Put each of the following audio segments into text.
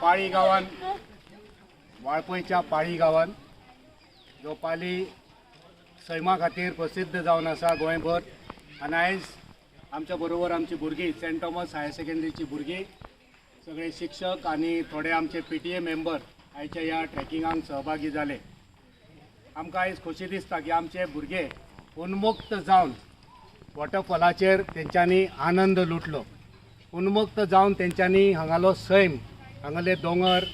पाळी गांवान, वाळपयच्या पाळी गांवान, जो पाली सैमा खातीर प्रसिद्ध जावन आसा गोंयभर. आनी आयज आमच्या बरोबर आमची भुरगीं, सेंट थॉमस हायर सेकंडरीची भुरगीं, सगळे शिक्षक आनी थोडे आमचे पीटीए मेंबर आयच्या ह्या ट्रेकिंगाक सहभागी जाले. आमकां आयज खोशी दिसता की आमचे भुरगे उन्मुक्त जावन वॉटरफॉलाचेर तेंच्यांनी आनंद लुटलो. उन्मुक्त जावन तेंच्यांनी हांगालो सैम, हांगाले दोंगर,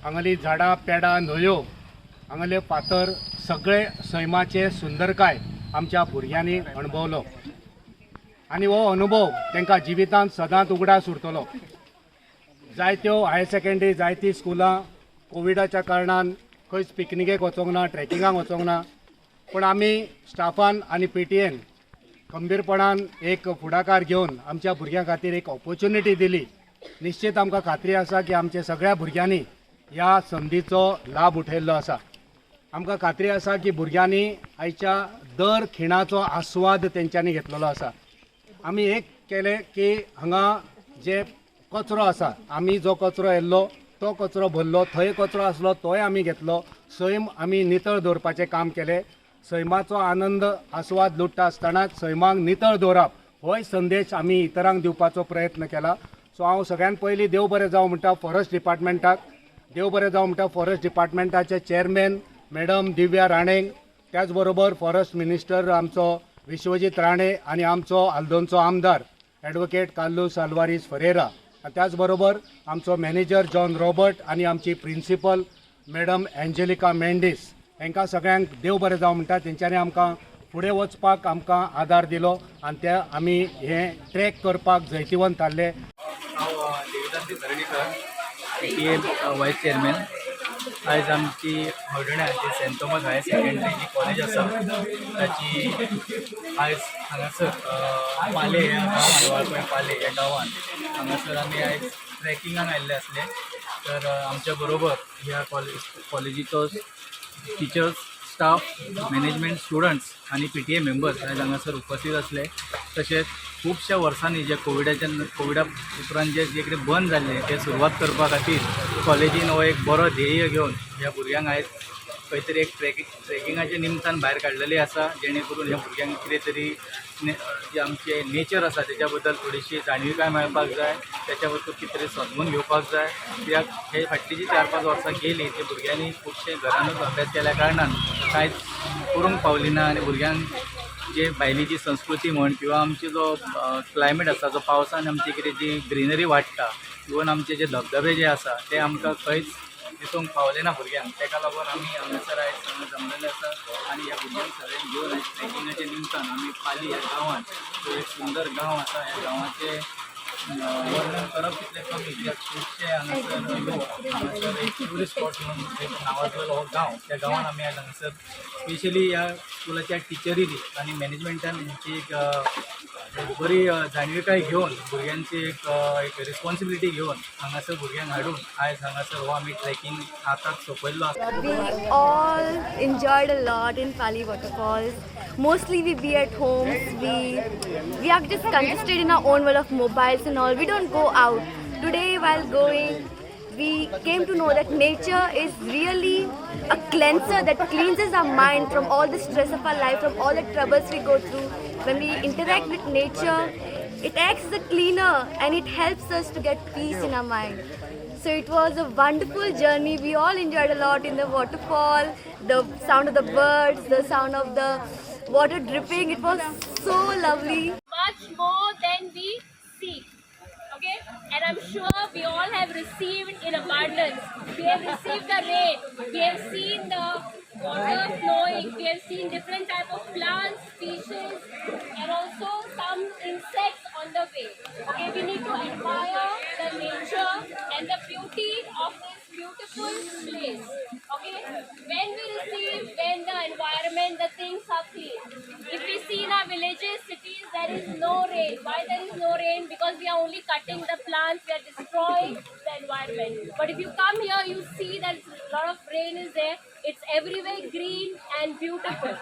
हांगाली झाडां पेडां, न्हंयो, हांगाले फातर, सगळे सैमाचे सुंदरकाय आमच्या भुरग्यांनी अणभवलो आनी हो अनुभव तांकां जिवितांत सदांच उगडास उरतलो. जायत्यो हायर सेकंडरी, जायतीं स्कुलां कोविडाच्या कारणान खंयच पिकनिकेक वचोंक ना, ट्रेकिंगाक वचोंक ना, पूण आमी स्टाफान आनी पीटीएन खंबीरपणान एक फुडाकार घेवन आमच्या भुरग्यां खातीर एक ऑपॉर्च्युनिटी दिली. निश्चित आमकां खात्री आसा की आमच्या सगळ्या भुरग्यांनी ह्या संदीचो लाभ उठयल्लो आसा. आमकां खात्री आसा की भुरग्यांनी आयच्या दर खिणाचो आस्वाद तेंच्यांनी घेतलेलो आसा. आमी एक केलें की हांगा जे कचरो आसा, आमी जो कचरो येल्लो तो कचरो भरलो, थंय कचरो आसलो तोय आमी घेतलो. सैम आमी नितळ दवरपाचें काम केलें. सैमाचो आनंद आस्वाद लुट्टा आसतनाच सैमाक नितळ दवरप होय संदेश आमी इतरांक दिवपाचो प्रयत्न केला. सो हांव सगळ्यान पयलीं देव बरें जावं म्हणटा फॉरेस्ट डिपार्टमेंटाक, देव बरें जावं म्हणटा फॉरेस्ट डिपार्टमेंटाचे चेअरमॅन मॅडम दिव्या राणेंक, त्याच बरोबर फॉरेस्ट मिनिस्टर आमचो विश्वजीत राणे आनी आमचो आल्दोनचो आमदार एडवोकेट कार्लूस आल्वारीस फरेरा, त्याच बरोबर आमचो मॅनेजर जॉन रॉबर्ट आनी आमची प्रिंसिपल मॅडम एंजेलिका मेंडीस, हांकां सगळ्यांक देव बरें जावं म्हणटा. तेंच्यांनी आमकां फुडें वचपाक आमकां आदार दिलो आनी ते आमी हें ट्रॅक करपाक जैतिवंत थारले. हांव देविदास धरणीकर, पीटीए वायस चेअरमॅन. आयज आमची हळदोण्या जी सेंट थॉमस हायर सेकंडरी जी कॉलेज आसा, ताची आयज हांगासर पाले ह्या गांवान, वाळपय पाले ह्या गांवान हांगासर आमी आयज ट्रेकिंगाक आयिल्ले आसले. तर आमच्या बरोबर ह्या कॉलेजीचो टिचर्स, स्टाफ, मॅनेजमेंट, स्टुडंट्स आनी पीटीए मेंबर्स आयज हांगासर उपस्थित आसले. तशेंच खुबश्या वर्सांनी जे कोविडा उपरांत जे जे कितें बंद जाल्लें तें सुरवात करपा खातीर कॉलेजीन हो एक बरो ध्येय घेवन ह्या भुरग्यांक आयज खंय तरी एक ट्रेकिंगाच्या निमतान भायर काडलेली आसा, जेणे करून ह्या भुरग्यांक कितें तरी जी आमचें नेचर आसा तेच्या बद्दल थोडीशी जाणविकाय मेळपाक जाय, तेच्या बद्दल कितें तरी समजून घेवपाक जाय. कित्याक हे फाटलीं जी 4-5 वर्सां गेलीं ती भुरग्यांनी खुबशे घरानूच अभ्यास केल्या कारणान कांयच करूंक पावली ना आनी भुरग्यांक जे भायली जी संस्कृती म्हण किंवा आमची जो क्लायमेट आसा, जो पावसान आमची कितें जी ग्रिनरी वाडटा, इवन आमचे जे धबधबे जे आसा ते आमकां खंयच दिसूंक पावले ना भुरग्यांक. ताका लागून आमी हांगासर आयज हांगा जमलेले आसा आनी ह्या भुरग्यांक सगळ्यांक घेवन आयज ट्रेकिंगाच्या निमतान आमी पाली ह्या गांवांत, जो एक सुंदर गांव आसा, ह्या गांवाचें वर्णन करप तितलें कमी, कित्याक खुबशे हांगासर लोक, हांगासर एक ट्युरिस्ट स्पॉट म्हणून एक नांवाजलेलो हो गांव. त्या गांवान आमी आयज हांगासर स्पेशली ह्या स्कुलाच्या टिचरींनी आनी मॅनेजमेंटान हेंची एक बरी जाणविकाय घेवन, भुरग्यांची एक रिस्पॉन्सिबिलिटी घेवन हांगासर भुरग्यांक हाडून आयज हांगासर हो आमी ट्रेकिंग आतांच सोंपयल्लो आसा. We all enjoyed a lot in Pali waterfalls. Mostly we be at homes. We are just congested in our own world of mobiles and all. We don't go out. Today while going, we came to know that nature is really a cleanser that cleanses our mind from all the stress of our life, from all the troubles we go through. When we interact with nature, it acts as a cleaner and it helps us to get peace in our mind. So it was a wonderful journey. We all enjoyed a lot in the waterfall, the sound of the birds, the sound of the water dripping. It was so lovely. Much more than we seek. Okay, and I'm sure we all have received in abundance. We have received the rain, we have seen the water flowing, we have seen different type of plants, fishes, and also some insects on the way. Okay, we need to admire the nature and the beauty of this beautiful place. Okay, when we receive, when the environment, the things are clean. If we see in our villages, cities, there is no rain. Why there is no rain? Because we are only cutting the plants, we are destroying the environment. But if you come here, you see that a lot of rain is there. It's everywhere green and beautiful.